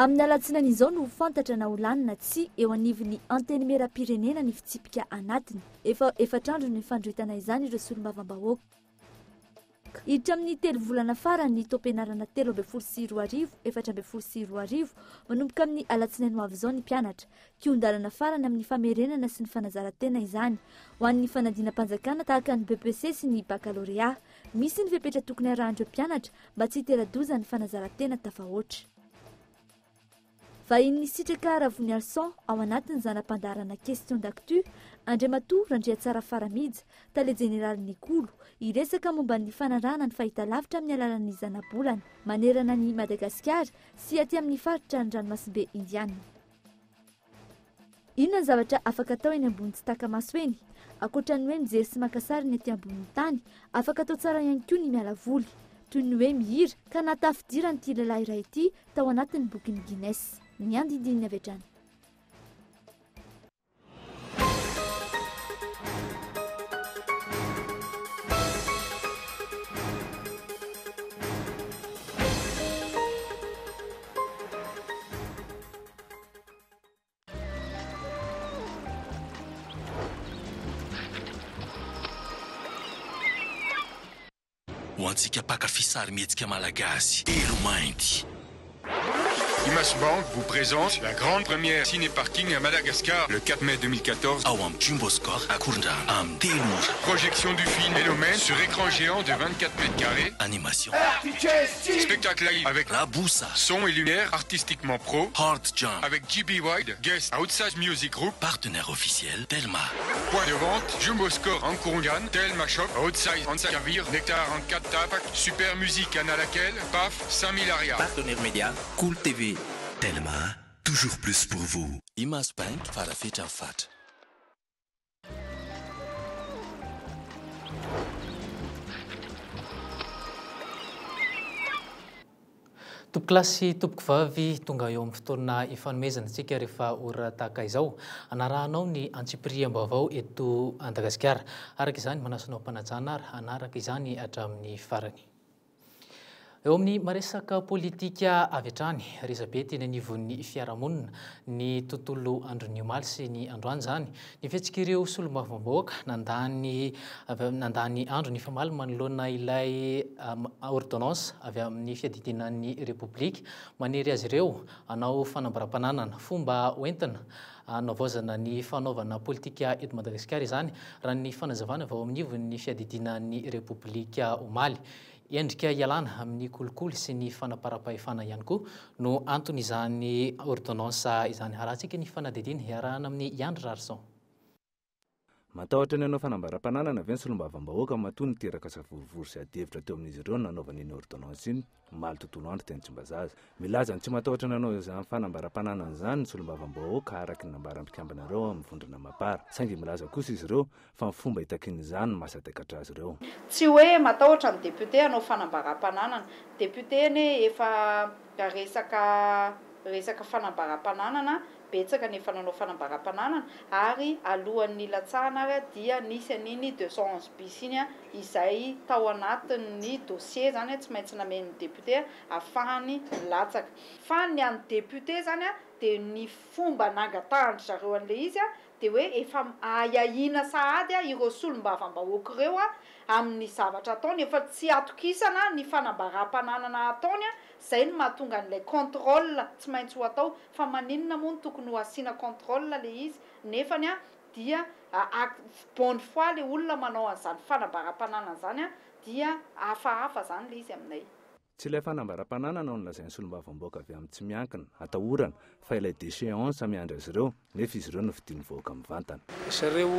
Amin'ny alatsinainy izao no ho fantatra na ho lany na tsia eo anivon'ny Antenimierampirenena ny fitsipika anatiny. Efa efatr'andro no nifandroritana izany ireo solombavambahoaka. Hiditra amin'ny telo volana farany ny taom-pianarana 2013 2014 manomboka amin'ny alatsinainy ho avy izao ny mpianatra. Kihon-dalana farany amin'ny famerenana sy ny fanazaran-tena izany ho an'ny fanadinam-panjakana tahaka ny BEPC sy ny bakalorea. Misy ny fepetra tokony harahan'ireo mpianatra mba tsy hitera-doza ny fanazaran-tena tafahoatra. Vahiny Sitraka Ravoniarison ao anatin'ny zana-pandaharana Question d'actu, Andriamatoa Randriatsara Faramija, Tale Jeneralin'ny Kolo, hiresaka momba ny fanarahana ny fahitalavitra amin'ny alalan'ny zanabolana manerana an'i Madagasikara sy aty amin'ny faritra ny ranomasimbe Indiana. Inona ny zavatra afaka atao eny ambony tsy taka-maso eny? Ankoatra ny hoe mijery sy maka sary ny ety ambonin'ny tany, afaka atao tsara ihany koa ny miala voly. Toy ny hoe mihira, ka nahatafidiran'ity lehilahy iray ity tao anatin'ny bokin'ny Guinness. Ny andindininy avy hatrany. Ho antsika mpankafy sarimihetsika malagasy, Elo Mainty. Imaso Bank vous présente la grande première Ciné Parking à Madagascar le 4 mai 2014. Ao amin'ny Jumbo Score Akorondrano amin'ny telo ora. Projection du film Elo-Main sur écran géant de 24 mètres carrés. Animation. Spectacle live avec Raboussa. Son et lumière artistiquement pro. Hard Jump. Avec JB Wide, guest Outside Music Group. Partenaire officiel Telma. Point de vente Jumbo Score Ankorondrano, Telma Shop, Outside Antsakavir, Nectar Ankatapak, Super Music Analakely, Paf, 5000 Ariary. Partenaire média Cool TV. Telma, toujours plus pour vous. Imaso Bank, Farafetra Fatra. Tompokolahy sy tompokovavy, tonga eo amin'ny fotoana ifanomezana isika rehefa ora tahaka izao. Anarahanao ny antsipiriam-baovao eto Madagasikara. Araka izany, manasa anao am-panajana ary hanaraka izany hatramin'ny farany. Eo amin'ny maresaka politika avy hatrany, resabe teny anivon'ny fiarahamonina ny tontolo andron'ny omaly sy ny androany izany. Ny fihetsik'ireo solombavambahoaka nandany nandany andro nifamaly manoloana ilay ordonnance avy amin'ny fiadidiana ny Repoblika manery azy ireo hanao fanambaram-pananana. Fomba hoentina hanaovaozana ny fanaovana politika eto Madagasikara izany, raha ny fanazavana avy ao amin'ivon'ny fiadidiana ny Repoblika omaly. Endrika hialana amin'ny kolikoly sy ny fanaparam-pahefana ihany koa no anton'izany ordonnance izany. Harahantsika ny fanadihadiana iarahana amin'i Iandry Rarison. Matahotra ny hanao fanambaram-pananana ve ny solombavambahoaka matoa niteraka savorovoro sy adihevitra teo amin'izy ireo ny nanaovana iny ordonnance iny omaly tontolo andro teny Tsimbazaza? Milaza ny tsy matahotra ny hanao izany fanambaram-pananana izany ny solombavambahoaka araka ny nambaran'ny mpikambana ireo ao amin'ny vondrona Mapar. Saingy milaza kosa izy ireo fa ny fomba hitakiana izany no mahasadaikatra azy ireo. Tsy hoe matahotra ny député hanao fanambaram-pananana. Député anie efa resaka resaka fanambaram-pananana, betsaka ny efa nanao fanambaram-pananana ary alohan'ny nilatsahana ary dia nisy an'iny 211 bis iny izay tao anatin'ny dossier zany tsy maintsy namen'ny député ahafahany milatsaka. Fa ny an'ny député zany dia ny fomba nangatahan-dry zareo an'ilay izy dia hoe efa ahiahiana sahady ireo solombavambahoaka ireo amin'ny zavatra ataony, efa tsy atokisana ny fanambaram-pananana ataony, izay no mahatonga an'ilay contrôle tsy maintsy ho atao, fa maninona moa no tokony ho asiana contrôle ilay izy nefany dia bonne foi ilay olona manao an'izany fanambaram-pananana izany dia hafahafa izany ilay izy aminay. Tsy ilay fanambaram-pananana no nolazain'ny solombavambahoaka avy amin'ny tsy miankina, atahorana, fa ilay déchéance miandry azy ireo, nefa izy ireo no fidian'ny vahoaka mivantana. Zareo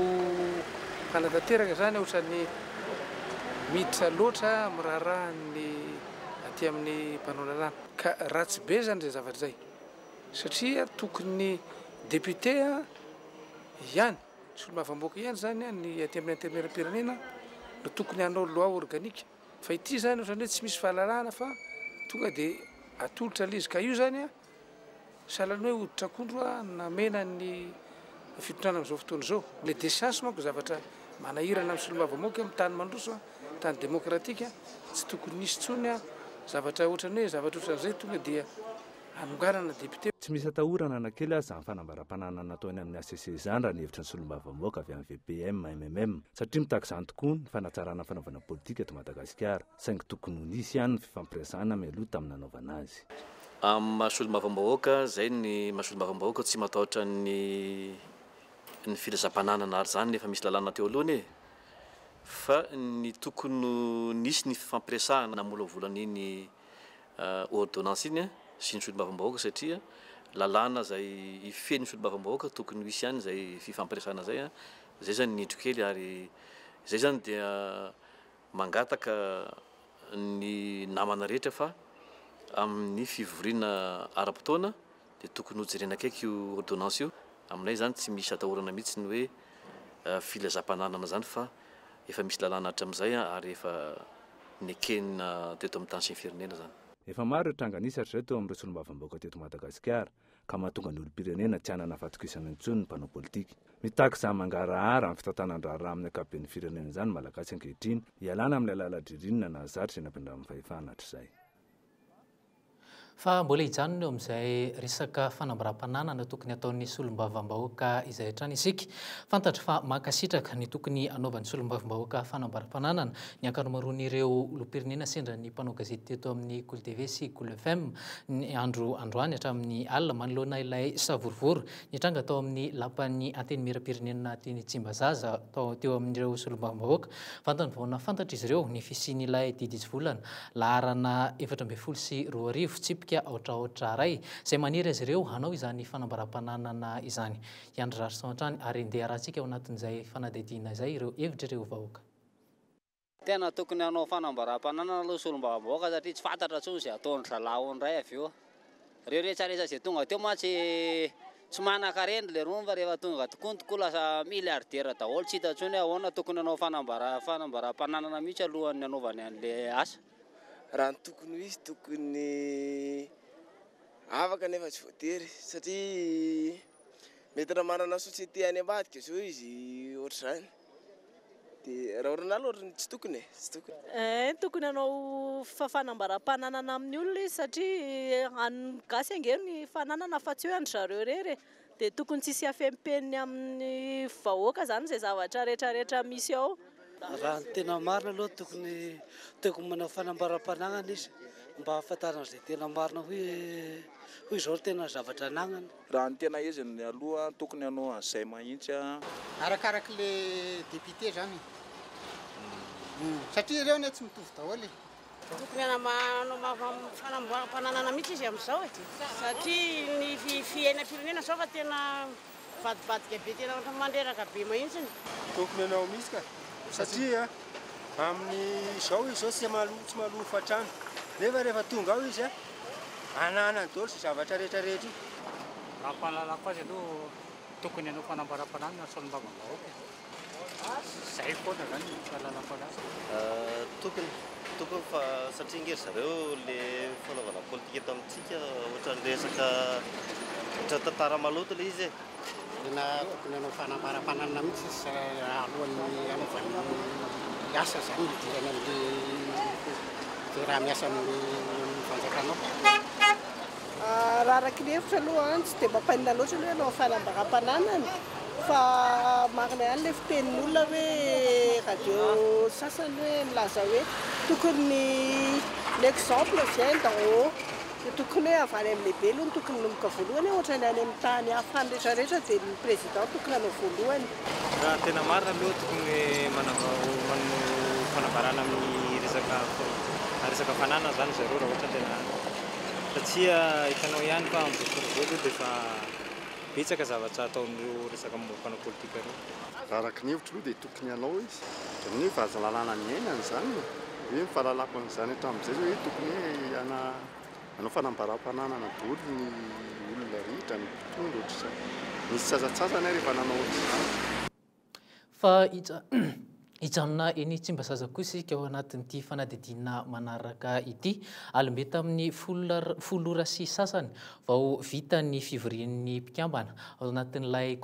mpanatanteraka izany ohatran'ny miditra loatra amin'ny raharahan'ny aty amin'ny mpanao lalàna. Ka ratsy be izany izay zavatra izay satria tokony député ihany, solombavambahoaka ihany izany ny aty amin'ny antenimierampirenena no tokony hanao loi organique. Fa ity zany ohatran'ny hoe tsy misy fahalalahana fa tonga dia atolotra ilay izy. Ka io zany an, sahalan'ny hoe hoditr'akondro namena ny fitondrana amin'izao fotoana izao. Ilay déchéance manko zavatra manahirana amin'ny solombavambahoaka amin'ny tany mandroso, tany demokratika, tsy tokony hisy intsony zavatra ohatran'ny hoe zavatra ohatran'izay tonga dia hanonganana député. Tsy misy atahorana na kely aza izany fanambaram-pananana nataony amin'ny HCC izany raha ny hevitry ny solombavambahoaka avy amin'ny VPM MMM satria mitaky izany tokoa ny fanatsarana ny fanaovana politika eto Madagasikara saingy tokony ho nisy ihany ny fifampiresahana mialoha tamin'ny nanaovana azy. Amin'ny maha solombavambahoaka izay ny maha solombavambahoaka tsy matahotra ny ny filazam-pananana ary izany efa misy lalàna teo alohany e! Fa ny tokony ho nisy ny fifampiresahana namolavola an'iny ordonnance iny sy ny solombavambahoaka satria lalàna izay hifehy ny solombavambahoaka tokony ho hisy ihany izay fifampiresahana izay, izay izany ny indro kely ary izay izany dia mangataka ny namana rehetra fa amin'ny fivoriana ara-potoana dia tokony ho jerena akaiky io ordonnance io. Aminay izany tsy misy atahorana mihitsy ny hoe filazam-pananana izany fa efa misy lalàna hatramin'izay ary efa nekena teto amin'ny tany sy ny firenena izany. Efa maro ireo tranga nisy hatrizay teo amin'ireo solombavambahoaka teto Madagasikara ka mahatonga ny olom-pirenena tsy hanana fatokisana intsony ny mpanao politika. Mitaky izany mangarahara amin'ny fitantanan-draharaha amin'ny ankapoben'ny firenena izany ny Malagasy ankehitriny, hialana amin'ilay lala-dririnina nahazatra izay nampindramin'ny fahefana hatrizay. Fa mbola hijanona eo amin'izay resaka fanambaram-pananana tokony hataon'ny solombavambahoaka izay hatrany isika. Fantatra fa mankasitraka ny tokony hanaovan'ny solombavambahoaka fanambaram-pananana ny ankamaroan'ireo olom-pirenena sendra ny mpanao gazety teto amin'ny Kolo TV sy Kolo FM ny andro androany hatramin'ny alina manoloana ilay savorovoro nitranga tao amin'ny lapan'ny Antenimierampirenena teny Tsimbazaza tao teo amin'ireo solombavambahoaka. Vantany vao nahafantatr'izy ireo ny fisian'ilay didy hitsivolana laharana 2014 tsipika aotra aotra iray izay manery azy ireo hanao izany fanambaram-pananana izany. Hiandry Rarison hatrany ary ndeha arahantsika ao anatin'izay fanadihadiana izay ireo hevitr'ireo vahoaka. Tena tokony hanao fanambaram-pananana aloha solombavambahoaka satria tsy fantatra intsony izay ataon-dry zalahy ao indray avy eo. Ireo rehetrarehetra izay tonga teo mantsy tsy manan-karena ilay rony fa rehefa tonga tokoa ny tokoa lasa milliardaire daholo, tsy hita intsony hoe ahoana tokony hanao fanambaram-pananana mihitsy alohan'ny hanaovany an'ilay asa. Raha ny tokony ho izy tokony afaka nefa tsy voatery satria mety raha manana société any ambadika zao izy ohatr'izany dia raha ohatranahy aloha ohatran'ny tsy tokony e, tsy tokony. Eh, tokony hanao fanambaram-pananana amin'ny olona izy satria an'ny gasy ange ny fananana fa tsy hoe an-dry zareo irery e. Dia tokony tsy hisy hafempeniny amin'ny vahoaka izany izay zavatra rehetrarehetra misy ao. Raha ny tena marina aloha tokony tokony manao fanambaram-pananana izy mba hahafantarana izay tena marina hoe hoe izao no tena zavatra anagnany. Raha ny tena izy aloha tokony hanao an'izay mahitsy. Arakarak'le député zany satria ireo anie tsy mitovy daholo e. Tokony hanao fanamboaram-pananana mihitsy izy amin'izao e, satria ny fiainam-pirenena izao fa tena mivadibadika be, tena ohatran'ny mandreraka be mihitsy. Tokony hanao mihitsy ka, satria amin'izao izy izao tsy mahaloa, tsy mahaloa hofantrano, nefa rehefa tonga ao izy ananany daholo izay zavatra rehetra rehetra io. Raha ny fahalalako azy aloha tokony hanao fanamboaram-pananana ny solombavambahoaka e. Zay foana zany ny fahalalako anazy. Tokony, tokony fa satria nge ry zareo le fanaovana politika eto amintsika ohatran'ny resaka ohatran'ny tantara maloto le izy e. Tena tokony hanao fanambaram-pananana mihitsy izy alohan'ny hanaovany asa zany hidirany amin'le raha miasa amin'ny fanjakana ao. Raha araka ny hevitra aloha tsy dia mampaninona loatra ny hoe hanao fanambaram-pananana fa marina ihany ilay fitenin'olona hoe radio sasany hoe milaza hoe tokony l'exemple vient d'en haut dia tokony hoe avy any amin'ny lehibe aloha no tokony hanomboka voalohany ohatra ny any amin'ny tany hafa any rehetrarehetra dia ny président tokony hanao voalohany. Raha tena marina aloha tokony manao fanambarana amin'ny resaka resaka fananana zany zareo raha ohatra tena satria hitanao ihany fa amin'izao fotoana izao aloha dia efa betsaka zavatra ataon'ireo resaka momba mpanao politika ireo. Raha araka ny hevitro aloha dia tokony hanao izy. Ohatran'ny hoe fahalalana niainana izany e. Hoe ny fahalalako an'izany hatramin'izay izao hoe tokony hoe hanao fanambaram-pananana daholo ny olona rehetra, ny mpitondra ohatr'izany. Nisy sasantsasany ary efa nanao ohatr'izany. Fa Hijanona eny Tsimbazaza kosa isika ao anatin'ity fanadihadiana manaraka ity. Alim-be tamin'ny folo ora sy sasany vao vita ny fivorian'ny mpikambana ao anatin'ilay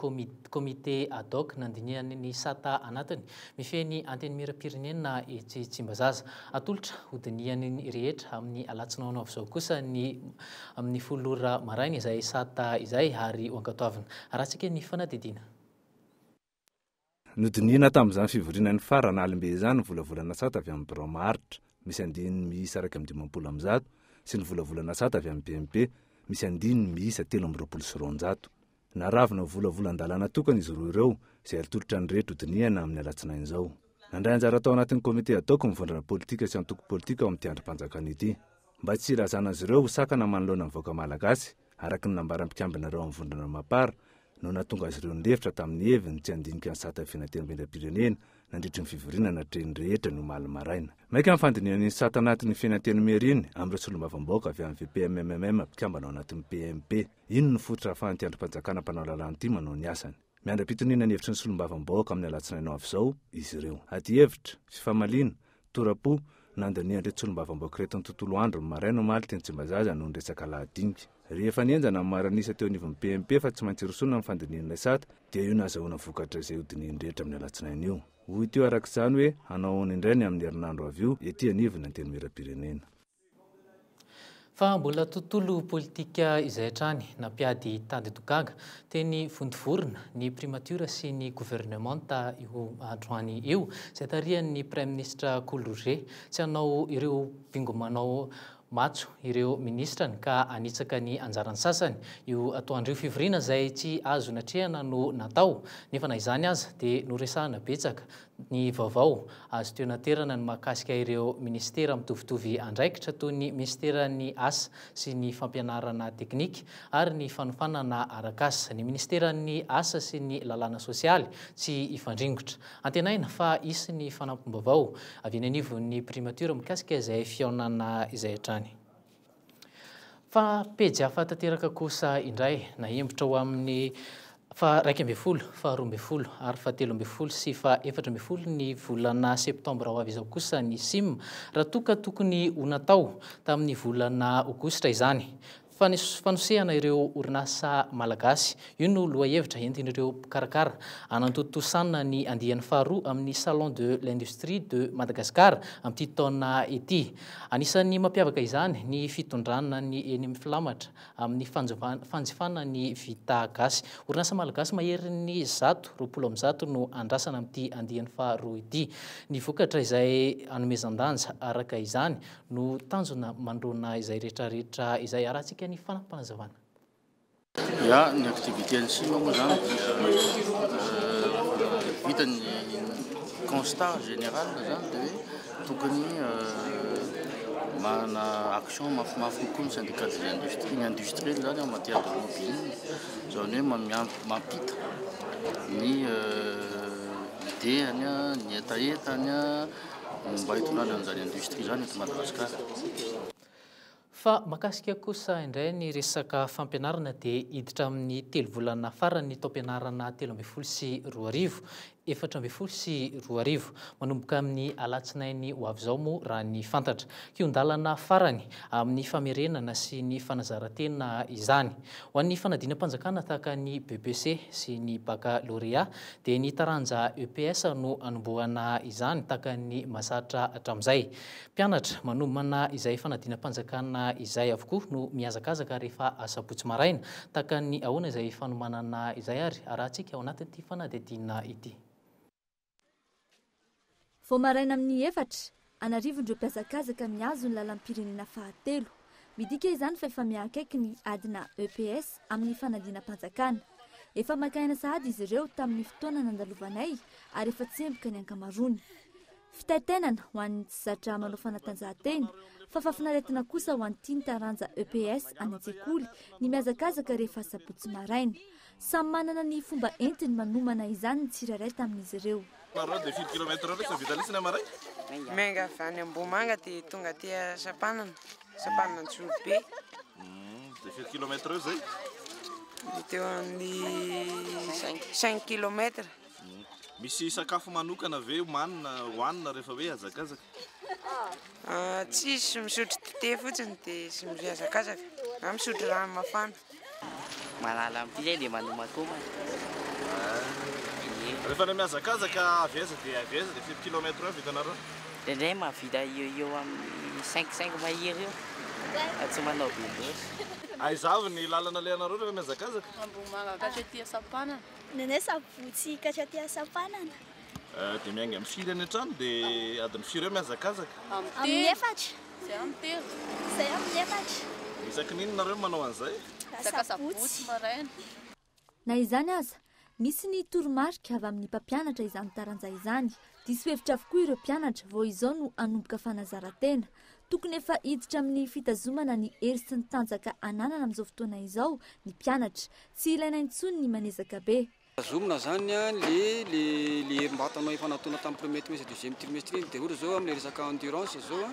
comité ad hoc nandinihany ny sata anatiny mifehy ny Antenimierampirenena etsy Tsimbazaza. Atolotra hodinihan'ny rehetra amin'ny alatsinainy ho avy izao kosa ny amin'ny 10 ora maraina izay sata izay ary ho ankatoavina. Arahantsika ny fanadihadiana. Nodinihina tamin'izany fivoriana nifarana alim-be izany ny volavolana sata avy amin'ny birao maharitra, misy andininy miisa 151, sy ny volavolana sata avy amin'ny BMP, misy andininy miisa 223. Naravona ho volavolan-dalàna tokana izy roa ireo, izay hatolotra ny rehetra hodinihana amin'ny alatsinainy izao. Nandray anjara tao anatin'ny komite ad hoc ny vondrona politika sy antoko politika ao amin'ity andrim-panjakana ity. Mba tsy hilazana azy ireo ho sakana manoloana ny vahoaka malagasy, araka ny nambaran'ny mpikambana ireo amin'ny vondrona Mapar, no nahatonga azy ireo nilefitra tamin'ny heviny tsy handinika ny sata fiainantenimierampirenena nandritry ny fivoriana natrehin'ny rehetra ny omaly maraina. Maika ny fandinihana iny sata anatin'ny fiainantenimiera iny amin'ireo solombavambahoaka avy amin'ny VPMMM mpikambana ao anatin'ny PMP. Iny no fototra ahafahan'ity andrim-panjakana mpanao lalàna ity manao ny asany. Miandry am-pitoniana ny hevitry ny solombavambahoaka amin'ny alatsinainy ho avy izao izy ireo. Adihevitra, fifamaliana, Tora-po, nandanian'ireto solombavambahoaka ireto ny tontolo andro ny maraina omaly teny Tsimbazaza noho ny resaka lahadinika. Rehefa nihenjana ny maro an'isa teo anivon'ny PMP fa tsy maintsy hirosoana ny fandinihana ilay sata dia io nahazahoana vokatra izay hodinihin'ny rehetra amin'ny alatsinainy io. Ho hita eo araka izany hoe hanao ahoana indray ny amin'ny herinandro avy io ety anivon'ny Antenimierampirenena. Fa mbola tontolo politika izay hatrany nampiady tady dogaga teny Vontovorona ny primatiora sy ny governemanta io androany io izay tarihan'ny praiminisitra Kolo Roger. Tsy hanao ireo bingo manao matso ireo minisitrany ka hanitsaka ny anjaran'ny sasany. Io atoandro io fivoriana izay tsy azo natrehana no natao nefa na izany aza dia noresahana betsaka Ny vaovao azo teo naterana ny mahakasika ireo minisitera mitovitovy andraikitra toy ny minisiteran'ny Asa sy ny fampianarana teknika ary ny fanofanana arak'asa, ny minisiteran'ny Asa sy ny lalàna sosialy tsy hifandringotra. Antenaina fa hisy ny fanampim-baovao avy eny anivon'ny Primature mikasika izay fihaonana izay hatrany. Fa pejy hafa tanteraka kosa indray, nahembotra ho amin'ny faha 11, faha 12 ary faha 13 sy faha 14 ny volana septambra ho avy izao kosa ny sim, raha toa ka tokony ho natao tamin'ny volana aogositra izany. Fanosehana ireo orinasa malagasy, io no lohahevitra entin'ireo mpikarakara hanatontosana ny andiany faharoa amin'ny Salon de l'Industrie de Madagascar amin'ity taona ity. Anisan'ny mampiavaka izany ny fitondrana ny eny amin'ny filamatra amin'ny fanjifana ny vita gasy. Orinasa malagasy maherin'ny 1120 no andrasana amin'ity andiany faharoa ity. Ny vokatra izay hanomezan-danja araka izany no tanjona manoloana izay rehetrarehetra izay. Arahantsika ny fanampinazavana. Ya, ny activité an'ny SIM moa zany dia vita ny constat général zany dia hoe tokony manana action mafimafy kokoa ny syndicat des industries, ny industriel zany en matière de lobbying, zany hoe mampita ny idée-ny, ny hetahetany mba hitondrana an'izany industrie izany eto Madagasikara. Fa mahakasika kosa indray ny resaka fampianarana dia hiditra amin'ny telo volana farany ny taom-pianarana 2013, 2014. Manomboka amin'ny alatsinainy ho avy izao moa raha ny fantatra. Kihon-dalana farany amin'ny famerenana sy ny fanazaran-tena izany. Ho an'ny fanadinam-panjakana tahaka ny BEPC sy ny Baccalauréat dia ny taranja EPS no hanombohana izany tahaka ny mahazatra hatramin'izay. Mpianatra manomana izay fanadinam-panjakana izay avokoa no mihazakazaka rehefa asabotsy maraina. Tahaka ny ahoana izay fanomanana izay ary arahantsika ao anatin'ity fanadihadiana ity. Vao maraina amin'ny efatra, an'arivony ireo mpihazakazaka mihazo ny lalam-pirenena fahatelo. Midika izany fa efa mihakaiky ny adina EPS amin'ny fanadinam-panjakana. Efa maka aina sahady izy ireo tamin'ny fotoana nandalovanay ary efa tsemboka ny ankamaroany. Fitaintainana ho an'ny tsy zatra manao fanatanjahantena, fa fahafinaretana kosa ho an'ny tia ny taranja EPS any an-tsekoly ny mihazakazaka rehefa sabotsy maraina. Samy manana ny fomba entiny manomana izany ny tsirairay tamin'izy ireo. Nareo dia firy kilomètre eo letsy vita letsy ny hamaray? Miainga avy any Ambohimanga dia tonga aty Sampanana, Sampanana Antsorobe. Dia firy kilomètre eo izay? Mety eo amin'ny cinq kilomètre. Misy sakafo manokana ve homanina hohanina rehefa hoe hazakazaka? Tsisy, misotro dite fotsiny dia sy mihazakazaka na misotro rano mafana. Manala amin'ity zay dia manomankomana. Rehefa ilay mihazakazaka avy aiza dia avy aiza dia firy kilomètre eo vitanareo? Indraindray mahavita eo eo amin'ny cinq cinq mahery eo fa tsy manao be loatra. Aiza avy ny lalana alehanareo rehefa mihazakazaka? Ambohimanga hatraty Sampanana. Nenay sabotsy hatraty Sampanana. Dia miainga amin'ny firy any an-trano dia adiny firy eo mihazakazaka? Amin'ny efatra. Izay amin'ny telo. Izay amin'ny efatra. Isaky ny inona nareo no manao an'izay? Isaka sabotsy maraina. Na izany aza, misy ny toromarika avy amin'ny mpampianatra izany taranja izany. Diso hevitra avokoa ireo mpianatra vao izao no hanomboka fanazaran-tena. Tokony efa hiditra amin'ny fitazomana ny hery sy ny tanjaka ananana amin'izao fotoana izao ny mpianatra. Tsy ilaina intsony ny manezaka be. Tazomina zany le le le herim-batanao efa nataonao tamin'ny premier trimestre deuxième trimestre iny de ohatra zao amle resaka endurance zao a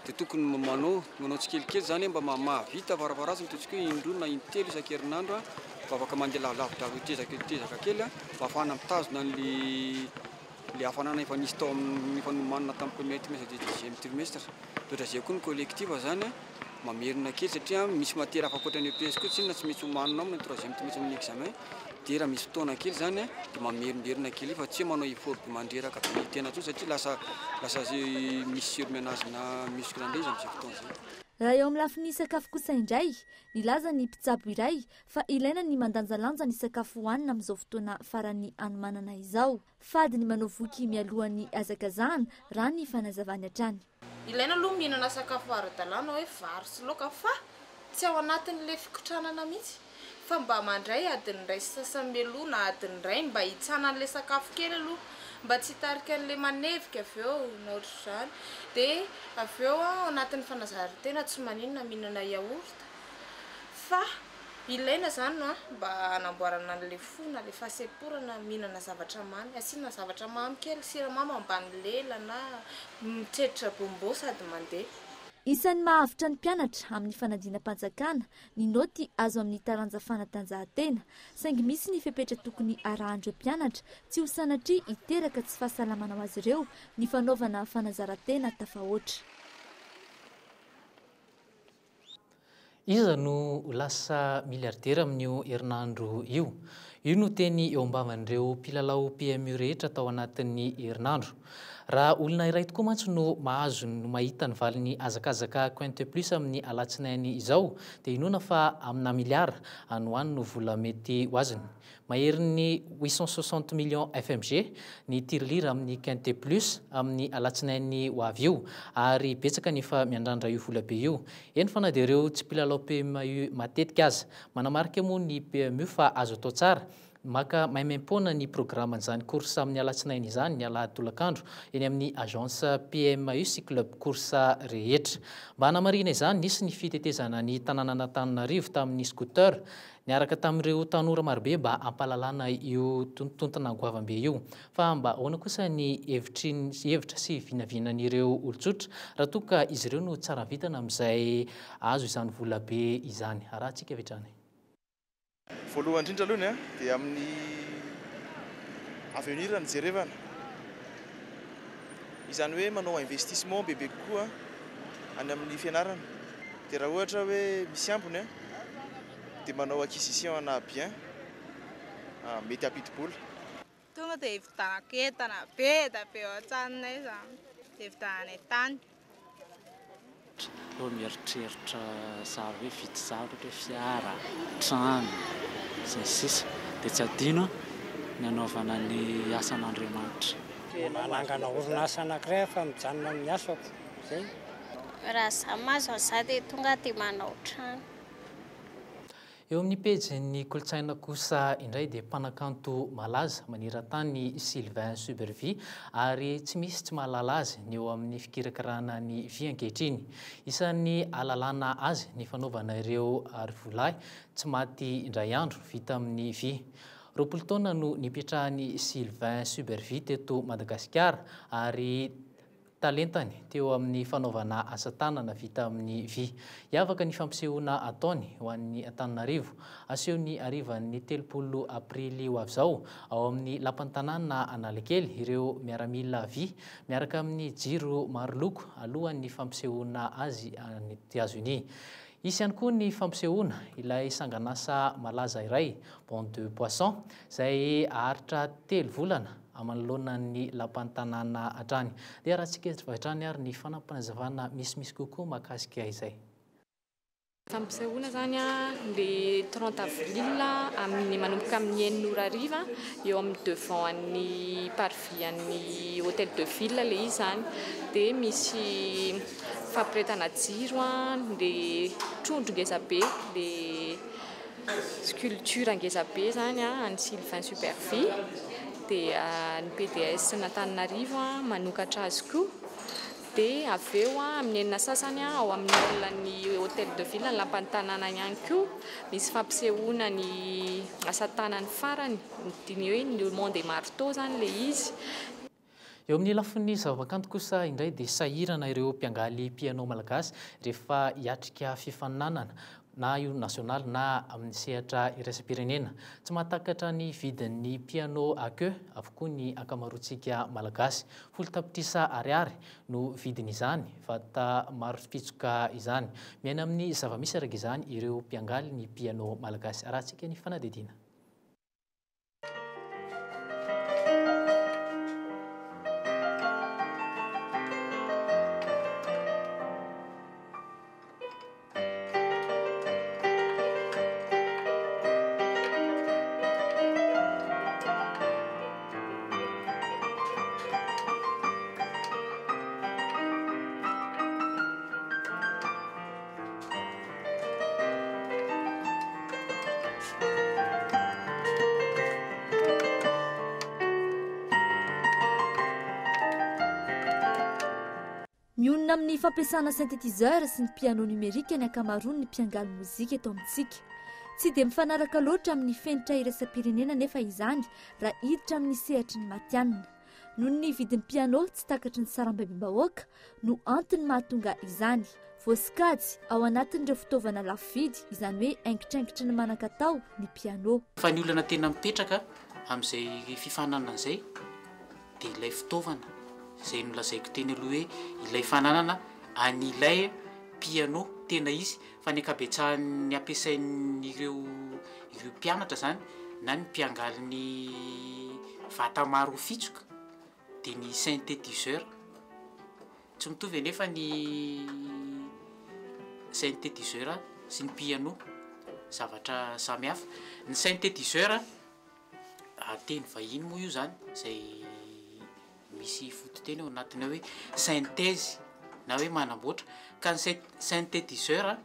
de tokony manao manao tsikelikely zany mba mahavita farafaharatsiny ataontsika hoe indroa na intelo isan-kerinandro a mba afaka mandeha lavidavitra hitezaka hitezaka kely a mba ahafahana mitazona an'le le hafanana efa nisy tao amin'ny efa nomanina tamin'ny premier trimestre de deuxième trimestre de ohatran'izay koa ny collectif zany a mamerina kely satria misy matière hafa ankoatra ny EPS koa tsinona tsy maintsy omaninao amin'ny troisième trimestre amin'ny examen dia raha misy fotoana kely zany dia mamerimberina kely fa tsy hoe manao effort be mandreraka be tena intsony satria lasa lasa misy surmenage-na muscle indray izy amin'izay fotoana izay. Raha eo amin'ny lafiny sakafo kosa indray, nilaza ny mpitsabo iray fa ilaina ny mandanjalanja ny sakafo hohanina amin'izao fotoana faran'ny hanomanana izao. Fady ny manao voky mialohan'ny hazakazahana, raha ny fanazavany hatrany. Ilaina aloha mihinana sakafo ara-dalàna hoe vary sy laoka fa tsy ao anatin'ilay fikotranana mihitsy fa mba mandray adiny iray sy sasany mialoha na adiny iray mba hitsanan'ilay sakafo kely aloha mba tsy hitarika an'ilay manevika avy eo na ohatr'izany dia avy eo ao anatin'ny fanazaran-tena tsy maninona mihinana yaourt fa Ilaina izany an, mba hanamboarana an'ilay fo na ilay fahasemporana, mihinana zavatra mamy, asiana zavatra mamy kely, siramamy ambany lela na mitretritra bonbon sady mandeha. Isan'ny mahavotra ny mpianatra amin'ny fanadinam-panjakana ny naoty azo amin'ny taranja fanatanjahantena, saingy misy ny fepetra tokony harahan'ireo mpianatra tsy ho sanatria hiteraka tsy fahasalamana ho azy ireo ny fanaovana fanazaran-tena tafahoatra. Iza no ho lasa miliaridera amin'io herinandro io? Io no teny eo am-bavan'ireo mpilalao PMU rehetra tao anatin'ny herinandro. Raha olona iray tokoa mantsy no mahazo no mahita ny valin'ny hazakazaka Quinte Plus amin'ny alatsinainy izao dia inoana fa amina miliara any ho any no vola mety ho azony. Maherin'ny 860 millions FMG ny tirelire amin'ny Quinte Plus amin'ny alatsinainy ho avy io ary betsaka ny efa miandrandra io volabe io. Eny fa na dia ireo tsy mpilalao PMU matetika aza. Manamarika moa ny PMU fa azo atao tsara ny maka maimaimpoana ny programan'izany course amin'ny alatsinainy izany ny alahady tolakandro eny amin'ny agence PMU sy club course rehetra. Mba hanamarihina izany, nisy ny fitetezana ny tanànan'Antananarivo tamin'ny scooter Niaraka tamin'ireo tanora marobe mba hampahalalana io tontona goavam-be io. Fa mba ahoana kosa ny hevitry ny hevitra sy vinavinan'ireo olon-tsotra raha toa ka izy ireo no tsara vintana amin'izay azo izany vola be izany? Arahantsika avy hatrany. Voalohany indrindra aloha dia amin'ny avenir no jerevana. Izany hoe manao investissement bebe kokoa any amin'ny fianarana. Dia raha ohatra hoe misy ambiny dia manao acquisition ana bien mety hampidi-bola. Tonga dia hividanako entana be dia be ao an-tranonay izany, dia hividananay tany. Eo mieritreritra zary hoe hividy zavatra ohatra hoe fiara, trano, sy ny sisa Dia tsy adino ny hanaovana ny asan'Andriamanitra. Manangana orinasa anankiray aho fa mijanona amin'ny asako, zay. Raha za mahazo an'izany dia tonga dia manao trano. Eo amin'ny pejin'ny kolontsaina kosa indray dia mpanakanto malaza maneran-tany i Sylvain Subervie ary tsy misy tsy mahalala azy ny eo amin'ny fikirakirana ny vy ankehitriny. Isan'ny ahalalana azy ny fanaovana ireo arivolahy tsy maty indray andro vita amin'ny vy. 20 taona no nipetrahan'i Sylvain Subervie teto Madagasikara ary. talentany teo amin'ny fanaovana asa tanana vita amin'ny vy. Hiavaka ny fampisehoana ataony ho an'ny Antananarivo. Aseho ny harivan'ny 30 aprily ho avy izao ao amin'ny Lapan'ny Tanàna Analakely ireo miaramila vy miaraka amin'ny jiro maroloko alohan'ny fampisehoana azy any Etazonia. Hisy ihany koa ny fampisehoana ilay sanganasa malaza iray, Bande de poissons, izay haharitra telo volana manoloana ny Lapan'ny Tanàna hatrany. Dia arahantsika avy hatrany ary ny fanampinazavana misimisy kokoa mahakasika izay. Fampisehoana izany le 30 avril amin'ny manomboka amin'ny enina ora hariva eo amin'ny devant an'ny parvis an'ny hôtel de ville ilay izy izany. Dia misy fampirehetana jiro, le trondro ngeza be, le sculpture ngeza be izany an'i Sylvain Subervie. Dia ny PDS n'Antananarivo manokatra azy koa. Dia avy eo amin'ny enina sasany ao amin'ny hall ny Hotel de Ville, ny lapan'ny tanàna ihany koa, misy fampisehoana ny asa tanany farany, ny hoe Le Monde des Marteaux izany ilay izy. Eo amin'ny lafiny zavakanto kosa indray dia sahirana ireo mpiangaly piano malagasy rehefa hiatrika fifaninanana na io nasionaly na amin'ny sehatra iraisam-pirenena. Tsy mahatakatra ny vidin'ny piano à queue avokoa ny ankamaroantsika Malagasy. Folo tapitrisa ariary no vidin'izany vata maro fitsoka izany. Miaina amin'ny zava-misy araka izany ireo mpiangaly ny piano malagasy. Arahantsika ny fanadihadiana. Mionona amin'ny fampiasana synthétiseur sy ny piano numérique ny ankamaroan'ny mpiangaly mozika eto amintsika. Tsy dia mifanaraka loatra amin'ny fenitra iraisam-pirenena anefa izany raha hiditra amin'ny sehatry ny matihanina. Noho ny vidin'ny piano tsy takatry ny sarambabem-bahoaka no antony mahatonga izany. Voasokajy ao anatin'ireo fitaovana lafo vidy, izany hoe aingitraingitry ny manan-katao ny piano. Fa ny olana tena mipetraka amin'izay fifaninanana izay dia ilay fitaovana izay nolazaiko teny aloha hoe ilay fananana an'ilay piano tena izy fa ny ankabetsahan'ny ampiasain'ireo ireo mpianatra izany na ny mpiangaly ny vata maro fitsoka dia ny synthétiseur. Tsy mitovy anefa ny synthétiseur sy ny piano, zavatra samy hafa. Ny synthétiseur, teny vahiny moa io izany, izay misy fototeny ao anatiny ao hoe synthèse na hoe manamboatra, ka ny synthétiseur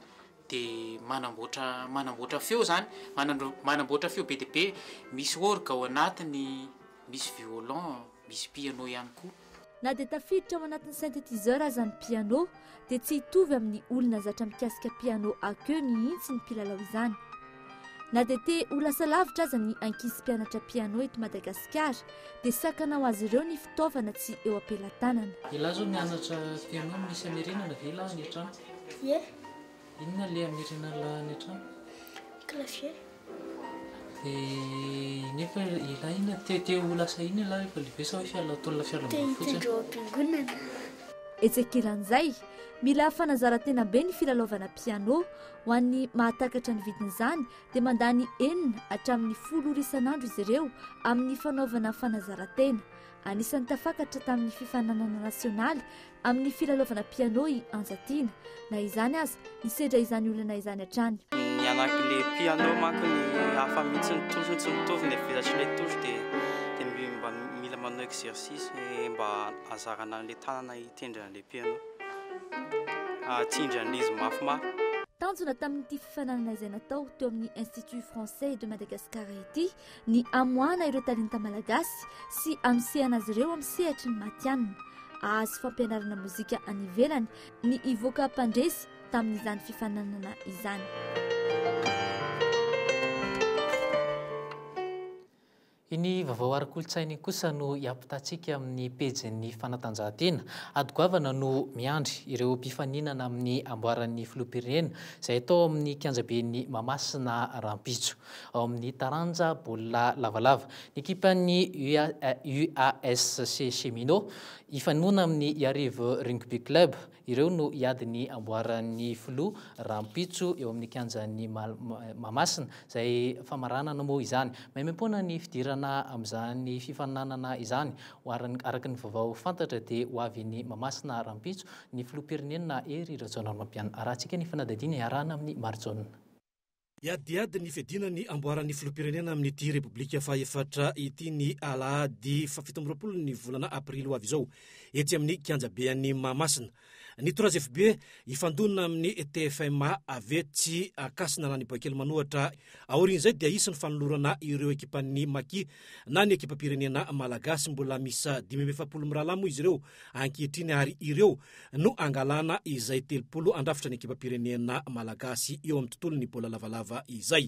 dia manamboatra manamboatra feo izany, manamboatra feo be dia be, misy orgue ao anatiny, misy violon, misy piano ihany koa. Na dia tafiditra ao anatin'ny synthétiseur aza ny piano dia tsy hitovy amin'ny olona zatra mikasika piano à queue mihitsy ny mpilalao izany. Na dia te ho lasa lavitra aza ny ankizy mpianatra piano eto Madagasikara dia sakana ho azy ireo ny fitaovana tsy eo am-pelatanana. Elah zao mianatra piano misy hamerenana ve elah any an-trano? Ie. Inona le hamerenana any an-trano? Clavier. Dia nefa elah inona te te ho lasa inona elah rehefa lehibe sa hoe fialan-tolona fialam-boly fotsiny? Te hitondra ao am-piangonana. Etsy ankilan'izay, mila fanazaran-tena be ny filalaovana piano. Ho an'ny mahatakatra ny vidin'izany dia mandany enina hatramin'ny folo ora isan'andro izy ireo amin'ny fanaovana fanazaran-tena. Anisan'ny tafakatra tamin'ny fifaninanana nasionaly amin'ny filalaovana piano i Anjatiana. Na izany aza, nisedra izany olana izany hatrany. Ny anak'le piano manko ny hafa mihitsy ny touche-ny tsy mitovy ny velatry le touche dia dia mba mila manao exercice mba ahazarana an'le tanana hitendry an'le piano, hahatsindry an'le izy mafimafy. Tanjona tamin'ity fifaninanana izay natao teo amin'ny Institut Français de Madagascar ity ny hamoahana ireo talenta malagasy sy hanosehana azy ireo amin'ny sehatry ny matihanina. Hahazo fampianarana mozika any ivelany ny hivoaka mpandresy tamin'izany fifaninanana izany. Iny vaovao ara-kolontsaina iny kosa no hiampitantsika amin'ny pejin'ny fanatanjahantena. Ady goavana no miandry ireo mpifaninana amin'ny amboaran'ny filoham-pirenena izay atao amin'ny kianjaben'i Mahamasina rahampitso. Ao amin'ny taranja baolina lavalava, ny ekipan'ny UASC Cheminots hifanona amin'ny Iarivo Rugby Club. Ireo no hiady ny amboaran'ny filoha rahampitso eo amin'ny kianjan'i Mahamasina, izay famaranana moa izany. Maimaimpoana ny fidirana amin'izany fifaninanana izany. Araka ny vaovao fantatra dia ho avy eny Mahamasina rahampitso ny filoham-pirenena Hery Rajaonarimampianina. Arahantsika ny fanadihadiana iarahana amin'i Marijaona. Hiadiady ny fiadiana ny amboaran'ny filoham-pirenena amin'ity Repoblika fahefatra ity ny alahady fahafito amby 20 ny volana aprily ho avy izao, etsy amin'ny kianjabean'i Mahamasina. Ny Trois FB hifandona amin'ny TFMA avy etsy Ankasina na ny Boaikely Manohatra. Aorian'izay dia hisy ny fanolorana ireo ekipan'ny Maki na ny ekipam-pirenena malagasy. Mbola miisa 45 mirahalahy moa izy ireo ankehitriny ary ireo no angalana izay 30 handrafitra ny ekipam-pirenena malagasy eo amin'ny tontolon'ny baolina lavalava izay.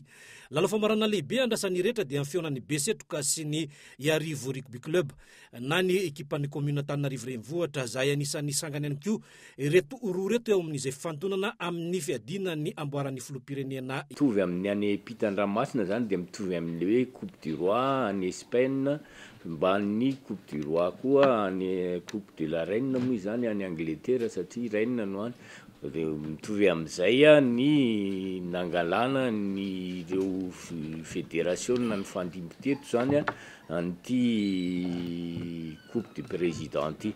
Lalao famaranana lehibe andrasan'ny rehetra dia ny fihaonan'ny Besetroka sy ny Iarivo Rugby Club na ny ekipan'ny kaominina Antananarivo Renivohitra izay anisan'ny sangany ihany koa ireto roa ireto eo amin'izay fifandonana amin'ny fiadiana ny amboaran'ny filoham-pirenena. Mitovy amin'ny any ampitan-dranomasina izany dia mitovy amin'ilay hoe coupe du roi any Espagne Mbanin'ny coupe du roi koa any coupe de la reine moa izany any Angletera satria reine no any, dia mitovy amin'izay ny nangalana ny ireo federasiona nifandimby teto izany an'ity coupe du président ity.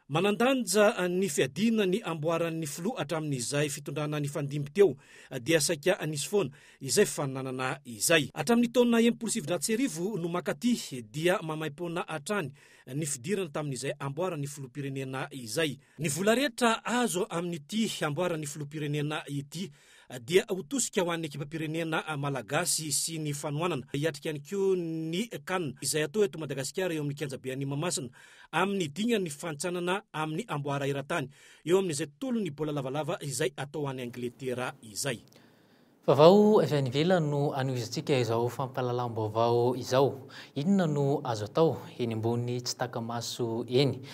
Manan-danja ny fiadiana ny amboaran'ny filoha hatramin'izay fitondrana nifandimby teo dia saika nisy foana izay fananana izay. Hatramin'ny taona 1960 no mankaty dia maimaimpoana hatrany ny fidirana tamin'izay amboaran'ny filoham-pirenena izay. Ny vola rehetra azo amin'ity amboaran'ny filoham-pirenena ity dia ho tosika ho an'ny ekipam-pirenena malagasy sy ny fanohanana. Hiatrika ihany koa ny Can izay atao eto Madagasikara eo amin'ny kianjaben'i Mahamasina amin'ny dingan'ny fifantsanana amin'ny amboara eran-tany eo amin'izay tontolon'ny baolina lavalava izay atao any Angletera izay. Vaovao avy any ivelany no anohizantsika izao fampahalalam-baovao izao. Inona no azo atao eny ambony tsy taka-maso eny?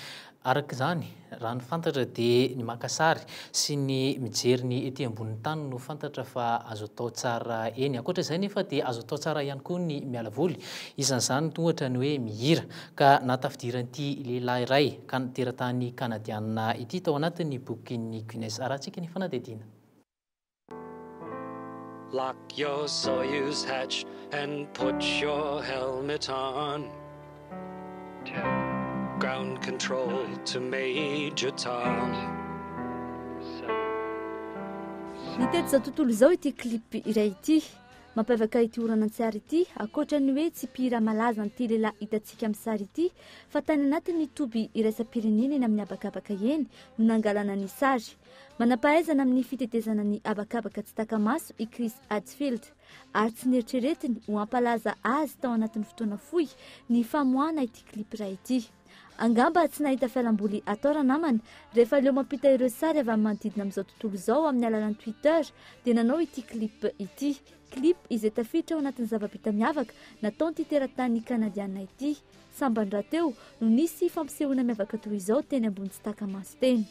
Araka izany, raha ny fantatra dia ny maka sary sy ny mijery ny ety ambonin'ny tany no fantatra fa azo atao tsara eny. Ankoatra izay nefa dia azo atao tsara ihany koa ny miala voly. Isan'izany ohatra ny hoe mihira. Ka nahatafidiran'ity lehilahy iray teratany kanadianina ity tao anatin'ny bokin'ny Guinness. Arahantsika ny fanadihadiana. Lock your Soyuz hatch and put your helmet on. Ground control to Major Tom. Nitety izao tontolo izao ity clip iray ity. Mampiavaka ity horonantsary ity, ankoatra ny hoe tsy mpihira malaza an'ity lehilahy hitantsika amin'ny sary ity, fa tany anatin'ny toby iraisam-pirenena eny amin'ny habakabaka eny no nangalana ny sary. Manam-pahaizana amin'ny fitetezana ny habakabaka tsy taka-maso i Chris Hadfield, ary tsy neritreretiny ho hampalaza azy tao anatin'ny fotoana fohy ny famoahana ity clip iray ity. Angamba tsy nahita fialamboly atao ranamana rehefa leo mampita ireo sary avy amin'ny manodidina amin'izao tontolo izao amin'ny alalan'ny Twitter dia nanao ity clip ity. Clip izay tafiditra ao anatin'ny zava-bita miavaka nataon'ity teratany Kanadiana ity. Sambany rahateo no nisy fampisehoana miavaka toy izao teny ambony tsy taka-maso teny.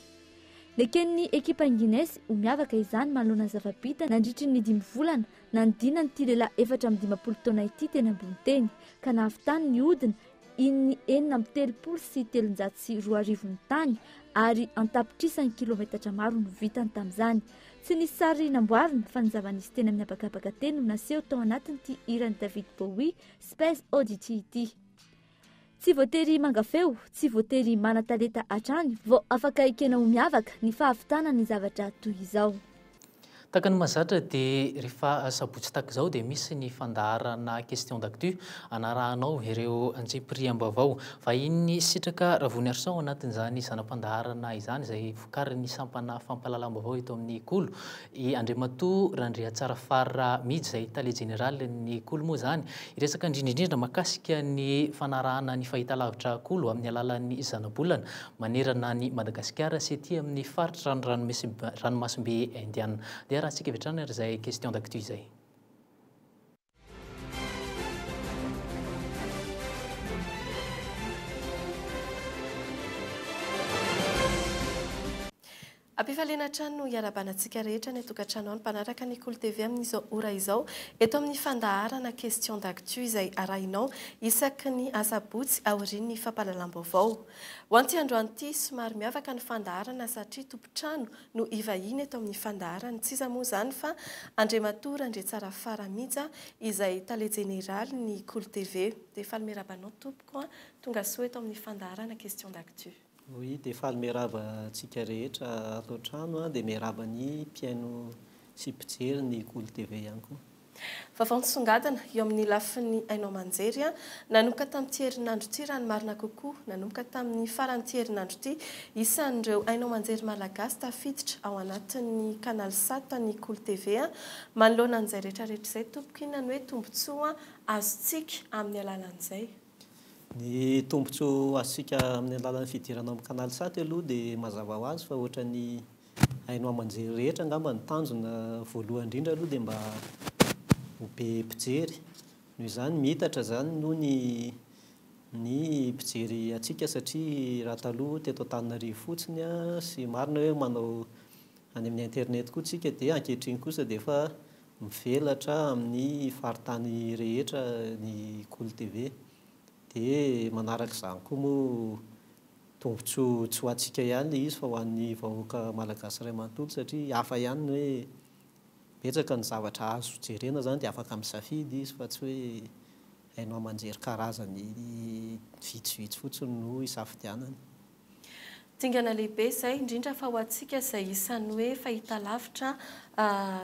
Neken'ny ekipan'i Guinness ho miavaka izany manoloana ny zava-bita nandritry ny dimy volana nanodinan'ity lehilahy 54 taona ity teny ambony teny, ka nahavitany nihodina iny 2336 ny tany ary an-tapitrisany kilometatra maro no vitany tamin'izany. Tsy nisy sary namboarina fa ny zava-nisy teny amin'ny habakabaka teny no naseho tao anatin'ity hiran'i David Bowie Space Oddity ity. Tsy voatery manga feo, tsy voatery manan-talenta hatrany vao afaka ekena ho miavaka ny fahavitana ny zavatra toy izao. Tahaka ny mahazatra dia rehefa sabotsy tahaka izao dia misy ny fandaharana Question d'actu anarahanao ireo antsipiriam-baovao. Vahiny Sitraka Ravoniarison ao anatin'izany zana-pandaharana izany izay vokarin'ny sampana fampahalalam-baovao eto amin'ny Kolo. I Andriamatoa Randriatsarafara Midy izay tale jeneralin'ny Kolo moa izany hiresaka indrindra indrindra mahakasika ny fanarahana ny fahitalavitra Kolo amin'ny alalan'ny zanabolana manerana an'i Madagasikara sy aty amin'ny faritra ranomasimbe Indiana. Dia arahantsika avy hatrany ary izay question d'actu izay. Ampifaliana hatrany no iarahabana antsika rehetra any an-tokantrano any mpanaraka ny Kolo TV amin'izao ora izao eto amin'ny fandaharana Question d'actu izay arahinao isaky ny asabotsy aorian'ny fampahalalam-baovao. Ho an'ity androany ity, somary miavaka ny fandaharana satria tompon-trano no hivahiny eto amin'ny fandaharana. Tsy iza moa izany fa Andriamatoa Randriatsarafara Mija izay tale jeneralin'ny Kolo TV. Dia faly miarahaba anao tompoko, tonga soa eto amin'ny fandaharana Question d'actu. Oui, dia faly miarahaba antsika rehetra ato an-trano dia miarahaba ny mpihaino sy mpijery ny Kolo TV ihany koa. Vaovao nisongadina eo amin'ny lafiny haino aman-jery nanomboka tamin'ity herinandro ity raha ny marina kokoa nanomboka tamin'ny faran'ity herinandro ity isan'ireo haino aman-jery malagasy tafiditra ao anatin'ny Canal Sat ny Kolo TV. Manoloana an'izay rehetra rehetra izay tompoko inona no hoe tombontsoa azontsika amin'ny alalan'izay? Ny tombontsoa azontsika amin'ny alalan'ny fidirana ao amin'ny Canal Sat aloha dia mazava ho azy fa ohatran'ny haino aman-jery rehetra angamba ny tanjona voalohany indrindra aloha dia mba ho be mpijery. Noho izany miitatra izany aloha ny ny mpijery antsika satria raha taloha teto Antananarivo fotsiny sy marina hoe manao any amin'ny internet koa tsika dia ankehitriny kosa dia efa Mivelatra amin'ny faritany rehetra ny Kolo TV. Dia manaraka izany koa moa tombontsoa tsy ho antsika ihany ilay izy fa ho an'ny vahoaka malagasy iray manontolo satria hafa ihany ny hoe betsaka ny zavatra azo jerena izany dia afaka misafidy izy fa tsy hoe haino aman-jery karazany vitsivitsy fotsiny no isafidianana. Dingana lehibe izay, indrindra fa ho antsika izay isan'ny hoe fahitalavitra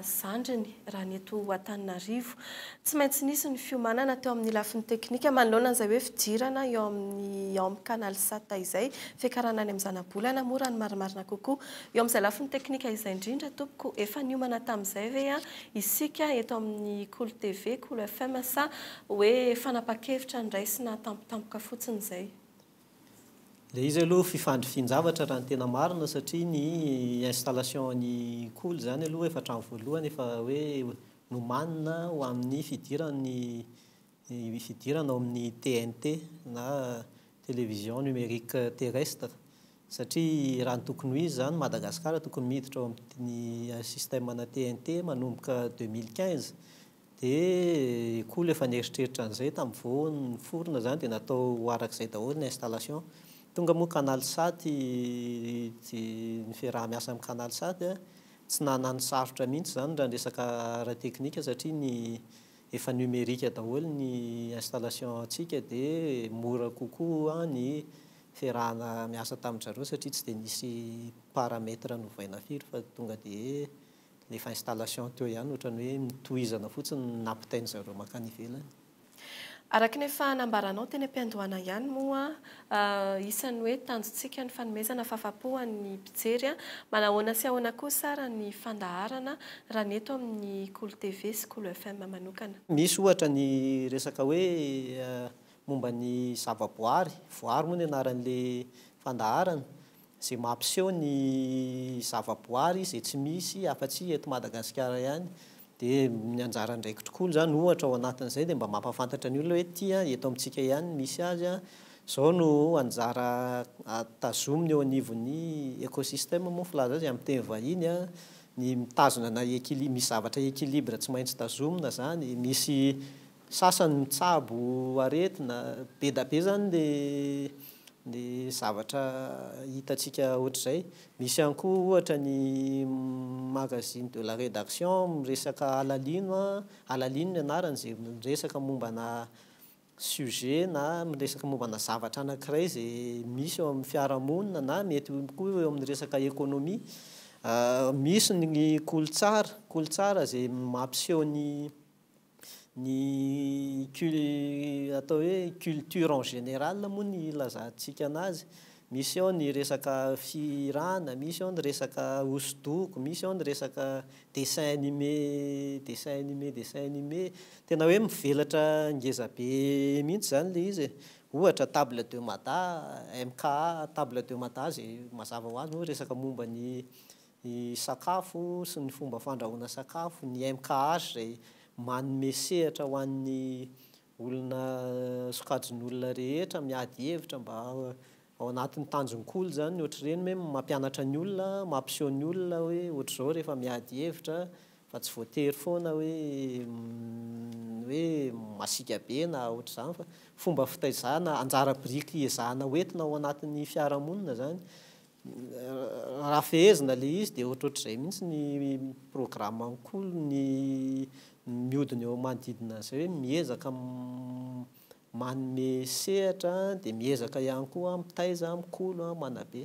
zandriny raha ny eto Antananarivo. Tsy maintsy nisy ny fiomanana teo amin'ny lafiny teknika manoloana an'izay hoe fidirana eo amin'ny ao amin'ny Canal Sat izay, fiakarana any amin'ny zanabolana moa raha ny marimarina kokoa. Eo amin'izay lafiny teknika izay indrindra tompoko, efa niomana tamin'izay ve isika eto amin'ny Kolo TV, Kolo FM sa hoe fanapahan-kevitra noraisina tampotampoka fotsiny izay? Ilay izy aloha fifandrifian-javatra raha ny tena marina satria ny installation an'i Kolo izany aloha efa hatramin'ny voalohany efa hoe nomanina ho amin'ny fidiran'ny fidirana ao amin'ny TNT na Télévision Numérique Terrestre satria raha ny tokony ho izy izany Madagasikara tokony miditra ao amin'ny système-na TNT manomboka 2015 Dia kolo efa nieritreritra an'izay tamin'ny vao niforona izany dia natao ho arak'izay daholo ny installation. Tonga moa Canal Sat ny fiaraha-miasa amin'ny Canal Sat, tsy nanano sarotra mihitsy izany raha ny resaka ara-teknika satria ny efa numérique daholo ny installation antsika dia mora kokoa ny fiarahana miasa tamin-dry zareo satria tsy dia nisy paramètre novaina firy fa tonga dia Efa installation teo ihany ohatran'ny hoe notohizana fotsiny ny nampitain'ny zareo mankany ivelany. Araka ny efa nambaranao teny am-piandohana ihany moa, isan'ny hoe tanjontsika ny fanomezana fafapo an'ny mpijery. Manahoana sy ahoana kosa ara ny fandaharana raha ny eto amin'ny Kolo TV sy Kolo FM manokana? Misy ohatra ny resaka hoe momba ny zavaboary, voary moa ny anaran'ilay fandaharana, izay mampiseho ny zavaboary izay tsy misy afa-tsy eto Madagasikara ihany. Dia ny anjara andraikitry Kolo izany ohatra ao anatin'izay dia mba mampahafantatra ny olona hoe ity an, eto amintsika ihany no misy azy an, izao no anjara tazominy eo anivon'ny écosystème moa ny filaza azy amin'ny teny vahiny an, ny mitazona na équilibre, misy zavatra équilibre tsy maintsy tazomina izany, misy Sasany mitsabo aretina, be da be zany le le zavatra hitantsika ohatr'izay. Misy ihany koa ohatra ny magazine de la rédaction miresaka alalino an, alalino ny anarany izay miresaka mombana sujet na miresaka mombana zavatra anankiray izay misy eo amin'ny fiarahamonina na mety koa eo amin'ny resaka économie. Misy ny kolotsara, kolotsara izay mampiseho ny Ny cul atao hoe culture en général moa ny ilazantsika anazy, misy ao ny resaka fihirana, misy ao ny resaka hosodoko, misy ao ny resaka dessin animé, dessin animé, dessin animé, tena hoe mivelatra ngeza be mihitsy izany ilay izy e. Ohatra table de Mada, MKA table de Mada izay mazava ho azy moa resaka momba ny Ny sakafo sy ny fomba fandrahoana sakafo, ny MKH izay manome sehatra ho an'ny olona sokajin'olona rehetra miady hevitra mba Ao anatin'ny tanjon'ny kolo izany ny ohatr'ireny hoe mampianatra ny olona, mampiseho ny olona hoe ohatr'izao rehefa miady hevitra fa tsy voatery foana hoe hoe masiaka be na ohatr'izany fa fomba fitaizana, anjara biriky ezahana hoentina ao anatin'ny fiarahamonina izany. Raha fehezina ilay izy dia ohatrohatr'izay mihitsy ny programme-n'ny kolo, ny mihodina eo manodidina an'izay hoe miezaka Manome sehatra dia miezaka ihany koa mitaiza, mikolo, manabe.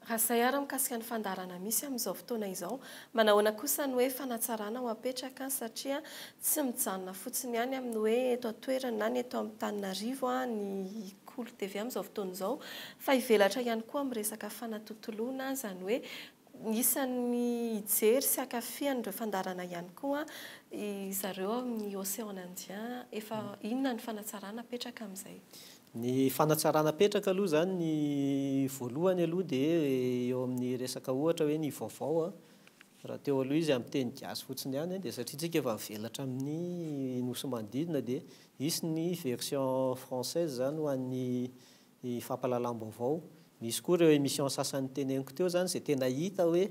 Raha izay ary mikasika ny fandaharana misy amin'izao fotoana izao, manahoana kosa ny hoe fanatsarana ho apetraka satria tsy mijanona fotsiny ihany amin'ny hoe eto an-toerana na ny eto Antananarivo ny Kolo TV amin'izao fotoana izao fa hivelatra ihany koa amin'ny resaka fanatontoloana, izany hoe Isan'ny hijery sy hankafy an'ireo fandaharana ihany koa zareo ao amin'ny Océan Indien. Efa inona ny fanatsarana apetraka amin'izay? Ny fanatsarana apetraka aloha izany ny voalohany aloha dia eo amin'ny resaka ohatra hoe ny vaovao an, raha teo aloha izy amin'ny teny gasy fotsiny ihany dia satria tsika efa mivelatra amin'ny nosy manodidina dia hisy ny version française izany ho an'ny ny fampahalalam-baovao. Misy koa ireo émission sasany teneniko teo izany izay tena hita hoe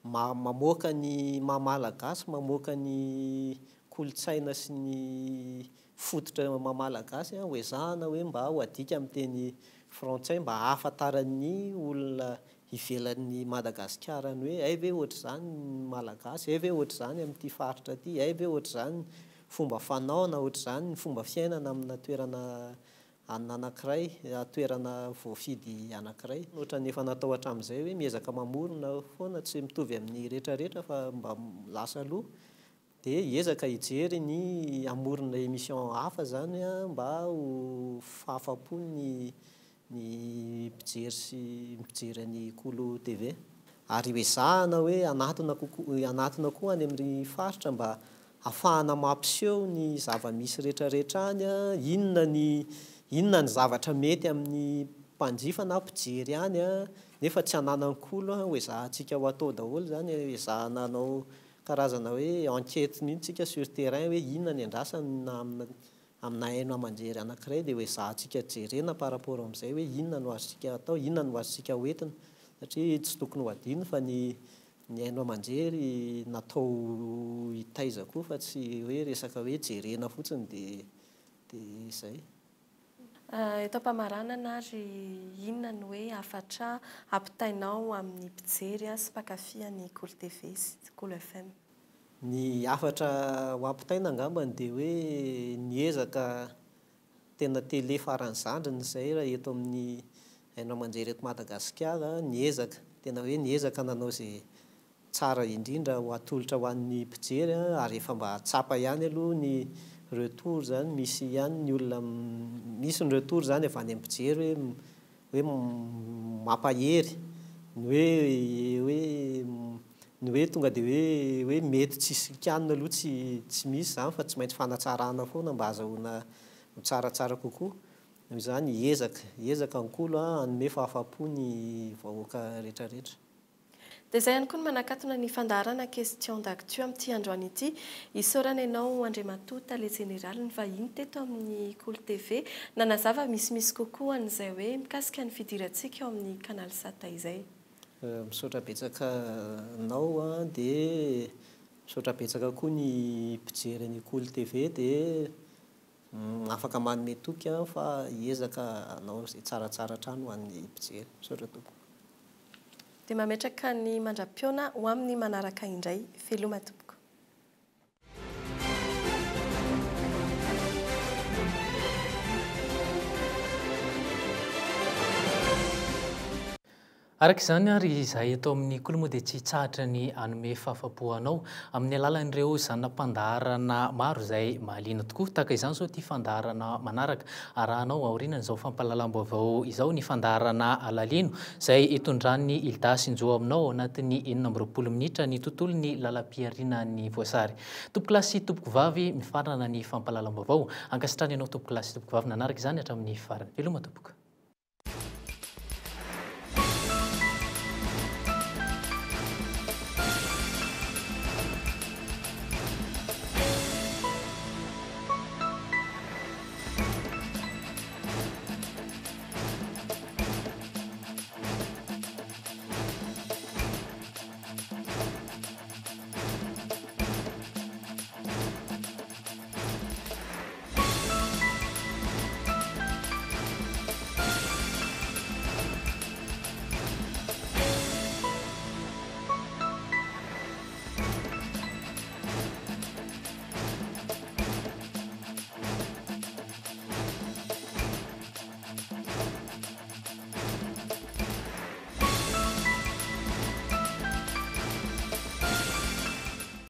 mamoaka ny maha malagasy, mamoaka ny kolontsaina sy ny fototra maha malagasy, ho ezahana hoe mba ho adika amin'ny teny frantsay mba hahafantaran'ny olona ivelan'i Madagasikara ny hoe hay ve ohatr'izany ny malagasy, hay ve ohatr'izany amin'ity faritra ity, hay ve ohatr'izany ny fomba fanao na ohatr'izany ny fomba fiainana amina toerana Anona anankiray, toerana voafidy anankiray. Ohatran'ny efa natao hatramin'izay hoe miezaka mamorona foana, tsy mitovy amin'ny rehetrarehetra fa mba lasa aloha. Dia hiezaka hijery ny hamorona émission hafa izany mba ho fahafapo ny ny mpijery sy mpijery an'i Kolo TV. Ary hoezahana hoe hanatona kokoa hanatona koa any amin'ny faritra mba Afahana mampiseho ny zava-misy retraretra any, inona ny inona ny zavatra mety amin'ny mpanjifa na mpijery any nefa tsy ananan'ny kolo, ho ezahantsika ho atao daholo izany, ezahana hanao karazana hoe enquête mihitsy tsika sur terrain hoe inona ny andrasany na amina amina haino aman-jery anankiray dia ho ezahantsika jerena par rapport amin'izay hoe inona no azontsika atao, inona no azontsika hoentina satria tsy tokony ho adino fa ny Ny haino aman-jery natao hitaiza koa fa tsy hoe resaka hoe jerena fotsiny dia dia izay. Eto am-pamaranana ary, inona no hoe hafatra ampitainao amin'ny mpijery sy mpankafy an'i Kolo TV sy Kolo FM? Ny hafatra ho ampitaina angambany dia hoe niezaka tena télé farany zandriny izay raha eto amin'ny haino aman-jery eto Madagasikara, niezaka, tena hoe niezaka nanao izay tsara indrindra ho atolotra ho an'ny mpijery ary efa mba tsapa ihany aloha ny retour izany, misy ihany ny olona, misy ny retour izany avy any amin'ny mpijery hoe hoe mampahery, ny hoe hoe ny hoe tonga dia hoe hoe mety tsisy kianina aloha tsy tsy misy izany fa tsy maintsy fanatsarana foana mba ahazahoana ho tsaratsara kokoa. Noho izany hiezaka, hiezaka ny Kolo hanome fahafahampo ny vahoaka rehetrarehetra. Dia izay ihany koa no manakatona ny fandaharana Question d'actu amin'ity androany ity. Isaorana ianao Andriamatoa Tale Jeneraly nivahiny teto amin'ny Kolo TV nanazava misimisy kokoa an'izay hoe mikasika ny fidirantsika ao amin'ny Canal Sat izay. Misaotra betsaka anao dia misaotra betsaka koa ny mpijery ny Kolo TV dia afaka manome toky aho fa hiezaka hanao izay tsaratsara hatrany ho an'ny mpijery. Misaotra tompoko. Dia mametraka ny mandra-pihaona ho amin'ny manaraka indray. Veloma tompoko. Araka izany ary izahay eto amin'ny Kolo moa dia tsy hitsahatra ny hanome fahafapo anao amin'ny alalan'ireo zana-pandaharana maro izay mahaliana tokoa. Tahaka izany izao ity fandaharana manaraka arahanao aorianan'izao fampahalalam-baovao izao ny fandaharana Alalino izay itondran'i Hilda sy Njo aminao ao anatin'ny 26 minitra ny tontolon'ny lalam-pihariana ny voasary. Tompokolahy sy tompokovavy, mifarana ny fampahalalam-baovao. Ankasitrahana ianao tompokolahy sy tompokovavy nanaraka izany hatramin'ny farany. Veloma tompoko.